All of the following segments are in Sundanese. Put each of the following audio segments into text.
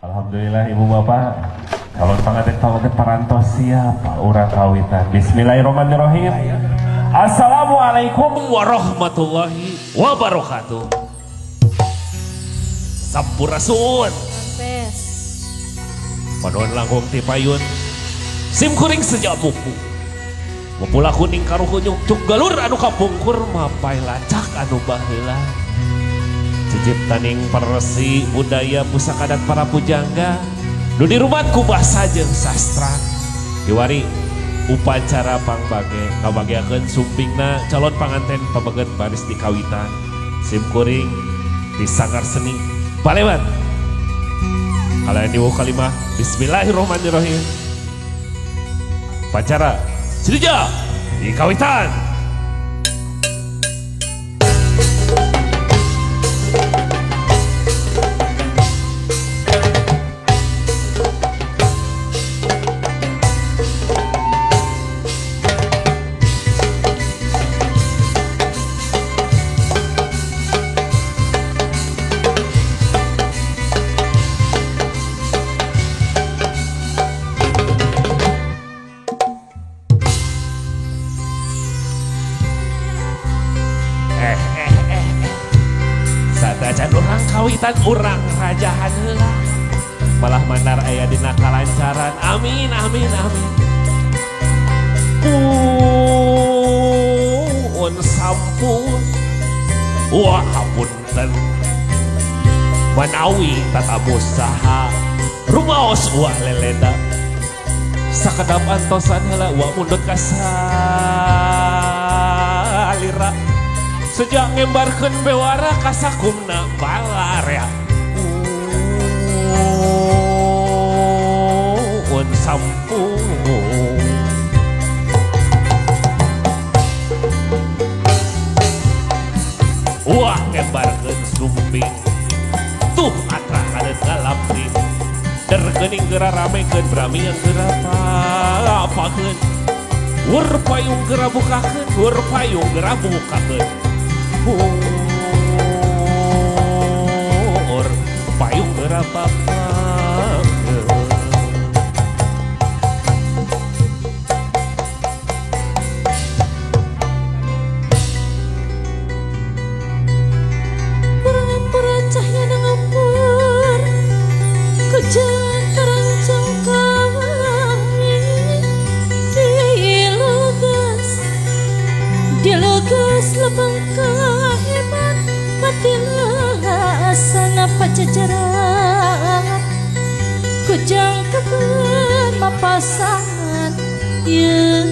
Alhamdulillah ibu bapak calon panganten pameget parantos siap urang kawitan. Bismillahirrahmanirrahim. Assalamualaikum warahmatullahi wabarakatuh. Sampurasun. Panuhun langkung ti payun. Sim kuring sejak buku. Mupula kuning karuhunyung cuk galur anu kapungkur mapai lacak anu baheula. Ciciptaning persi budaya pusaka dan para pujangga nu dirumat ku bahasa jeung sastra. Kiwari upacara pangbage ngabageakeun sumpingna calon panganten pameget baris di kawitan. Sim kuring di sanggar seni Palewan. Kalian diwu kalimah bismillahirrahmanirrahim. Upacara Srija di kawitan. Kawitan urang rajahan heula malah mandar aya dina kalancaran. Amin amin amin. Pun sampun wah hapunten manawi tatamu saha rumaos wah leleda sakedap antosan heula wa mundut ka salira sejak ngembarkeun bewara kasakumna balarea. Un sampun wah ngembarkeun sumping tuh atra kadeun ngalapting dergeuning geura ramekeun bramian geura papakeun wur payung geura bukakeun wur payung geura bukakeun Pur payung geura papakeun. Pura cahya ngampur kujang terancang kami dilugas lebang kahebat patilasana pajajaran kujang kebun mapasangan yeun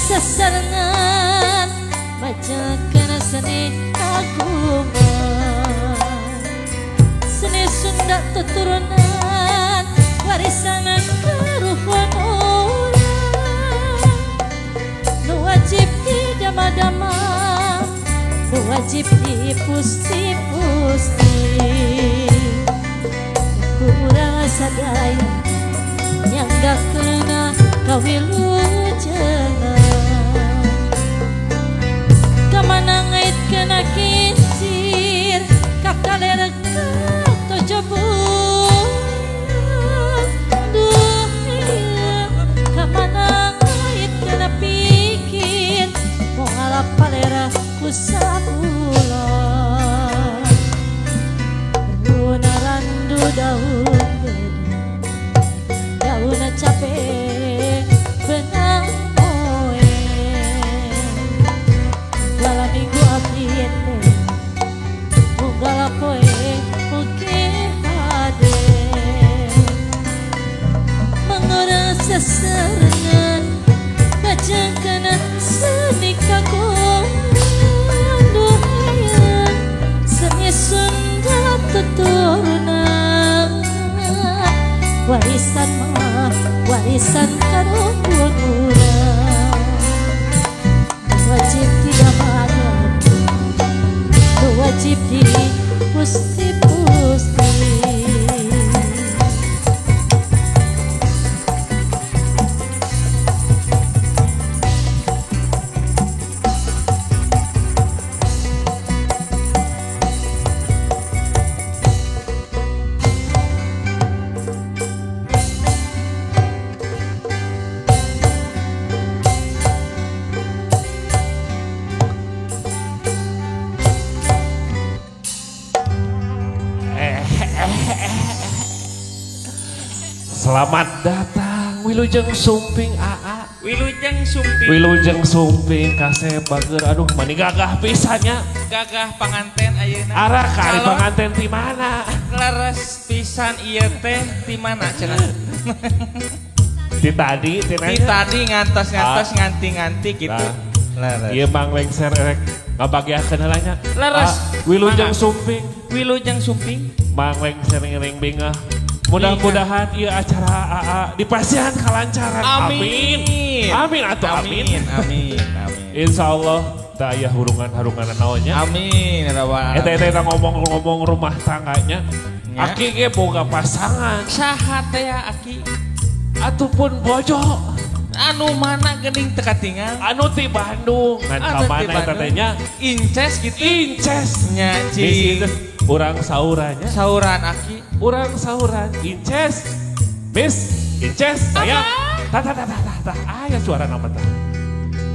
sasarengan bacakan seni kagungan seni Sunda tuturunan warisan karuhun urang nu wajib didama-dama nu wajib dipusti-pusti. ku urang sadaya nyangga kena kawilujengan. Kamana ngait kena kincir kakaler katojobulan. Duh kamana ngait kena pikir moal palera ku sabulan. Daun randu daun beda daun capek benang moe. Unggal minggu abdi teh unggal poe oge hade mengurang seserengan bajengkeun seni kagungan. Duhayang seni Sunda tuturunan warisan mah warisan karuhun urang. Wajib tidak madat wajib di pusti-pusti. Selamat datang Wilujeng Sumping AA. Wilujeng Sumping. Wilujeng Sumping kasep bager aduh mani gagah pisannya. Gagah panganten ayeuna. Arah ka ari panganten ti mana? Leres pisan ieu teh ti mana cenah? Ti tadi ti tadi ngantos-ngantos nganti-nganti gitu. Leres. Ieu Mang Lengser erek ngabagiakeun heula nya. Leres. Wilujeng Sumping. Wilujeng Sumping. Mang Lengser ngiring bingah. Mudah-mudahan ieu acara AA dipasihan kalancaran. Amin. Amin atuh amin. Amin. Amin. Insyaallah teu aya hurungan-harungan naonnya. Amin. Eta eta ngomong-ngomong rumah tangganya. Aki ge boga pasangan. Saha teh Aki? Atupun bojo. Anu mana geuning teu katingal? Anu ti Bandung. Ngan ka mana eta teh nya? Inces gitu. Inces. Nya cing. Urang saurannya. Sauran Aki. Urang sauran. Inces. Miss. Inces. Sayang. Tah tah tah tah tah. Aya suara nama tah.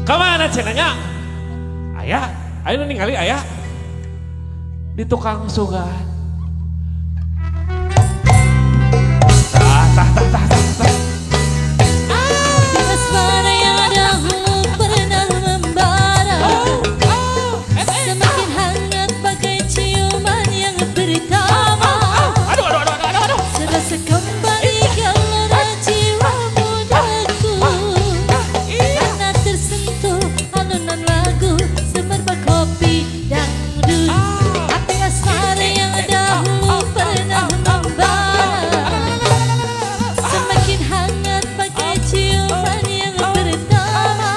Kamana cenah nya? Aya. Aya nu ningali aya. Di tukang sugan. Tah tah tah tah tah. Asmara yang dahulu pernah membara, semakin hangat bagai ciuman yang pertama. Aduh, aduh, aduh, aduh, aduh. Serasa kembali gelora jiwa mudaku, karena tersentuh alunan lagu semerbak kopi dangdut. Api asmara yang dahulu pernah membara, semakin hangat bagai ciuman yang pertama.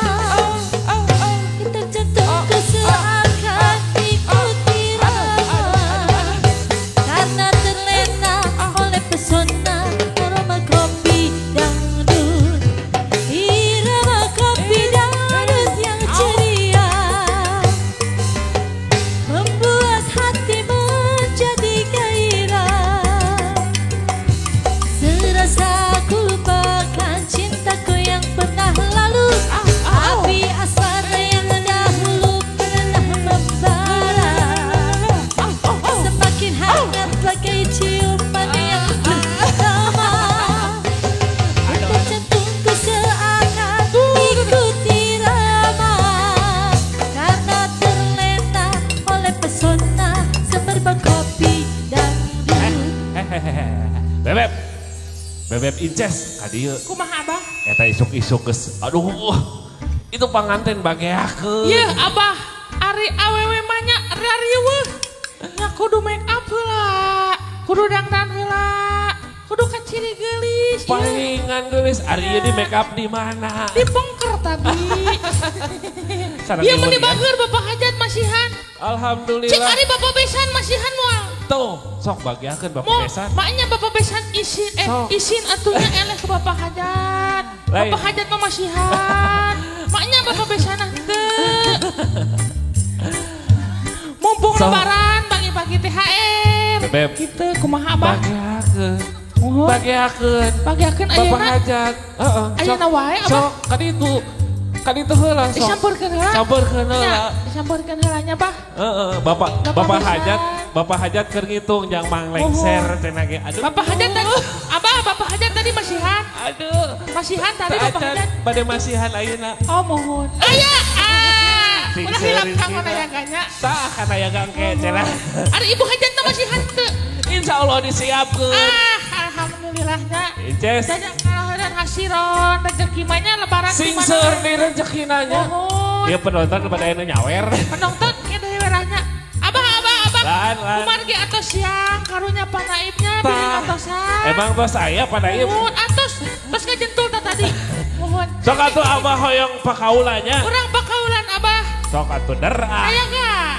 Detak jantungku seakan ikut irama, karena terlena oleh pesona aroma kopi dangdut. Irama kopi dangdut yang ceria membuat hati menjadi gairah. Serasa ku lupakan cintaku yang pernah lalu. Api asmara yang dahulu pernah membara, semakin hangat bagai ciuman yang pertama. Detak jantungku seakan ikut irama, karena terlena oleh pesona semerbak kopi dangdut. Bebeb. Bebeb Inces ka dieu. Kumaha Abah? Eta isuk-isuk geus. Aduh. Itu panganten bageakeun. Yeuh Abah, ari awewe mah nya rariweuh. Nya kudu make up heula, kudu dangdan heula, kudu kaciri geulis. Palingan geulis ari ieu di make up di mana? Di pengker tadi. Sareng Ieu meni ibu nih ya. bager Bapak Hajat masihan. Alhamdulillah. Cik ari Bapak besan masihan moal. Atuh, sok bagiakeun Bapak Besan. Maknya Bapak Besan isin isin atunya eleh ke Bapak Hajat. Bapak Hajat mah masihan. Maknya Bapak Besan henteu. Mumpung lebaran bagi-bagi THR. Gitu kumaha Abah? Bagiakeun. Bagiakeun. Bagiakeun ayeuna. Bapak Hajat. Heeh. Ayeuna wae Abah. Sok ka ditu. Ka ditu heula sok. Disampeurkeun heula. Sampeurkeun heula. Disampeurkeun heula nya Bah. Heeh, Bapak Hajat, Bapak Hajat keur ngitung jang manglengser cenah ge. Aduh. Bapak Hajat tadi, Abah, Bapak Hajat tadi masihan. Aduh, masihan tadi Bapak Hajat. Bade masihan ayeuna. Oh, mohon. Aya. Ah. Ulah hilap kang nayaganya. Tah kana yagang ke cenah. Ari Ibu Hajat teh masihan teu. Insyaallah disiapkeun. Ah, alhamdulillahnya. Inces. Dan hasiron rezeki mah nya lebaran sing seueur di rezekina nya. Ieu penonton pada anu nyawer. Penonton kieu deui werahnya. Abah abah abah. Lan lan. Kumargi atos siang karunya panaibnya bilih atosan. Emang tos aya panaib. Muhun atos tos ngajentul tah tadi. Muhun. Sok atuh abah hoyong pakaulanya. Urang pakaulan abah. Sok atuh der ah. Aya gak?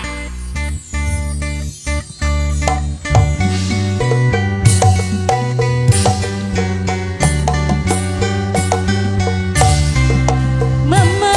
Mama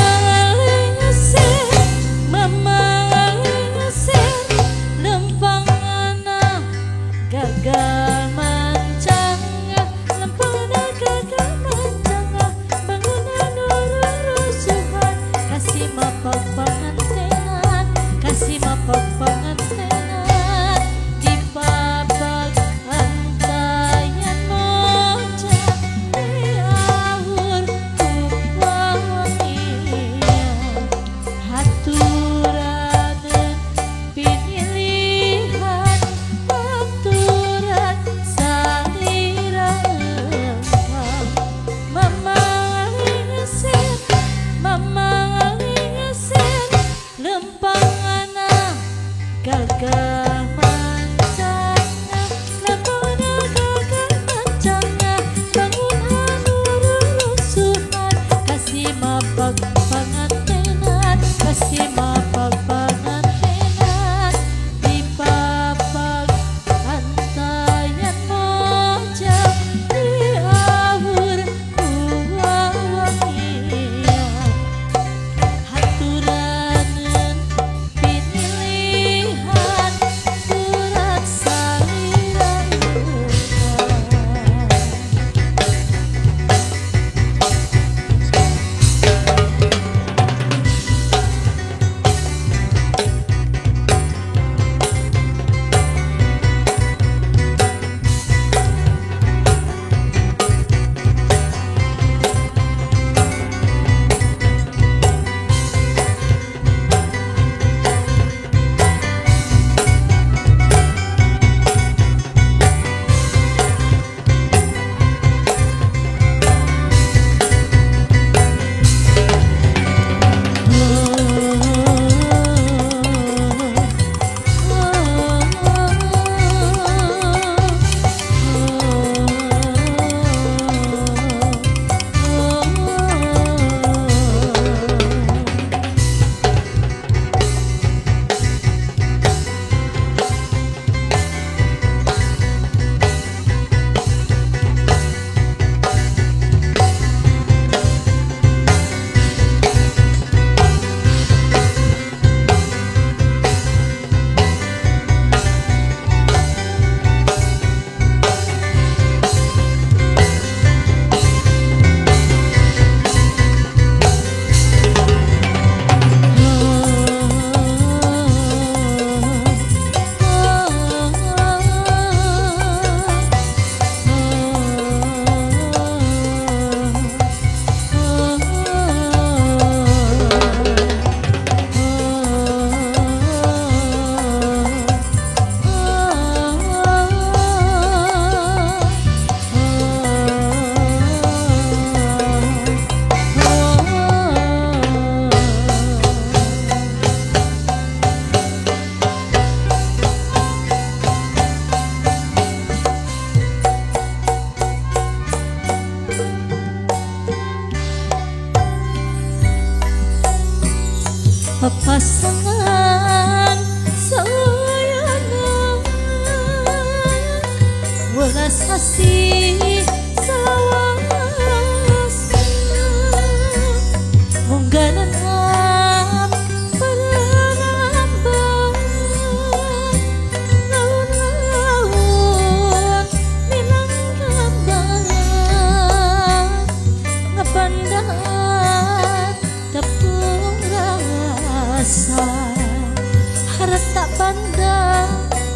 banda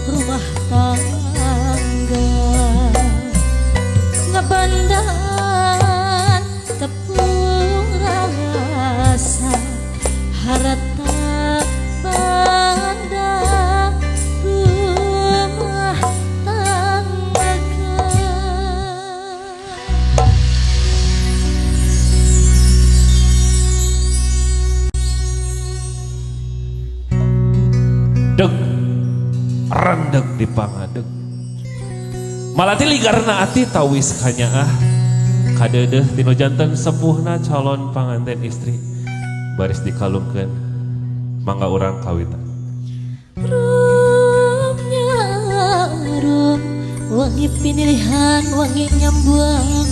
rumah tangga ngabandan tepung rasa harta banda rumah tangga. Deg rendeg di pangadeg malati ligarna ati tawis kanyaah kadeudeuh tinu janten sepuhna calon panganten istri baris dikalungkeun mangga urang kawitan. Rumnya rum wangi pinilihan wangi nyambuang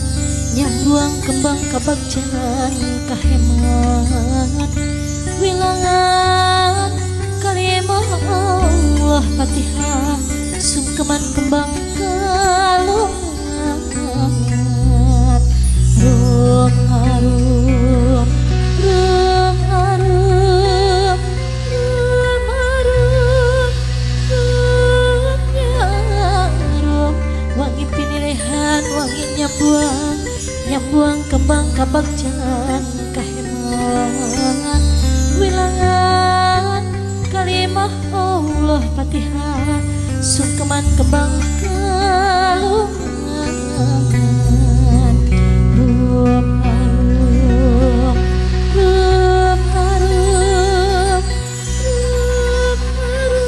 nyambuang kembang kabagjan kaheman wilangan kalimah Allah Fatihah sungkeman kembang kalungan rum harum rum harum rum harum rumnya rum wangi pinilihan wangi nyambuang nyambuang kembang kabagjan kaheman wilangan kalimah Allah Fatihah sungkeman kembang kalungan rum harum rum harum rum harum.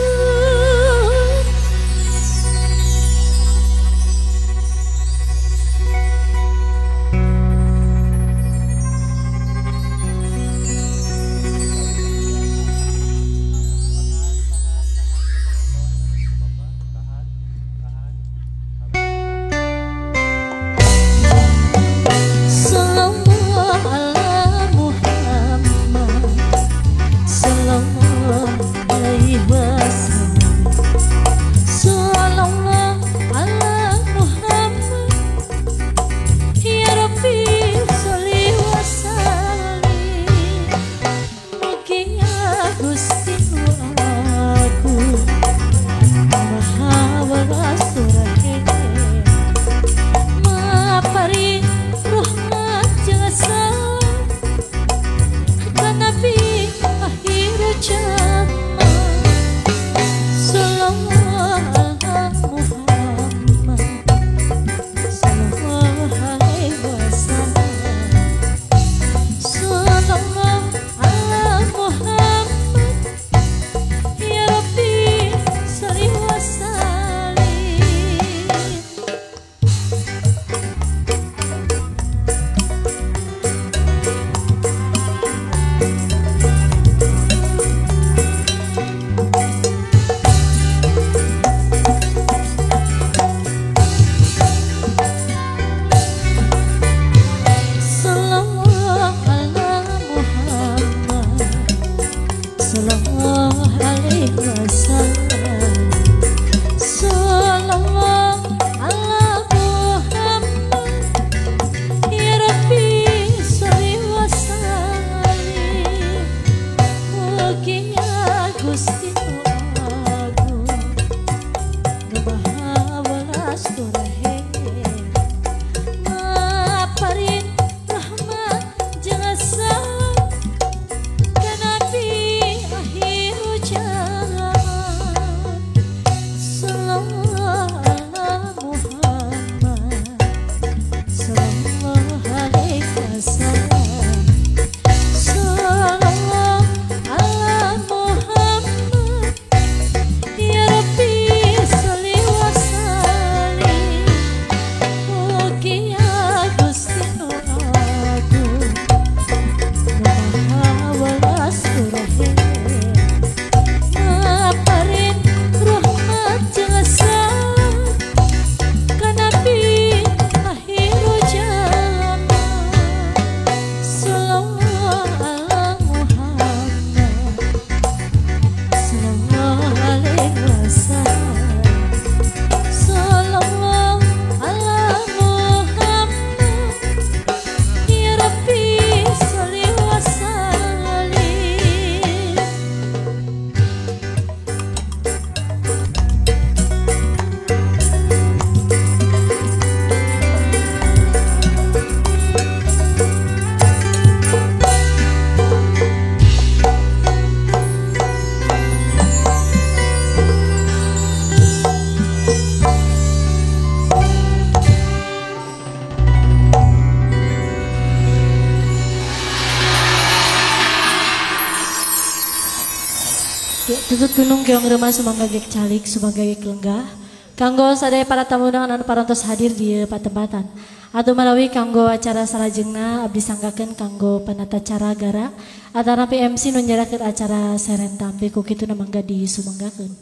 Tutut gunung keong reuma sumangga gek calik sumangga gek lenggah. Kanggo sadaya para tamu undangan anu parantos hadir di patempatan. Atau malawi kanggo acara salajengna abdi sanggakeun kanggo penata cara gara atanapi MC nu nyarakeun acara seren tampi ku kitu mangga disumanggakeun.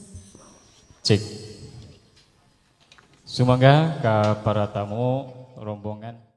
Cik. Sumangga ka para tamu rombongan.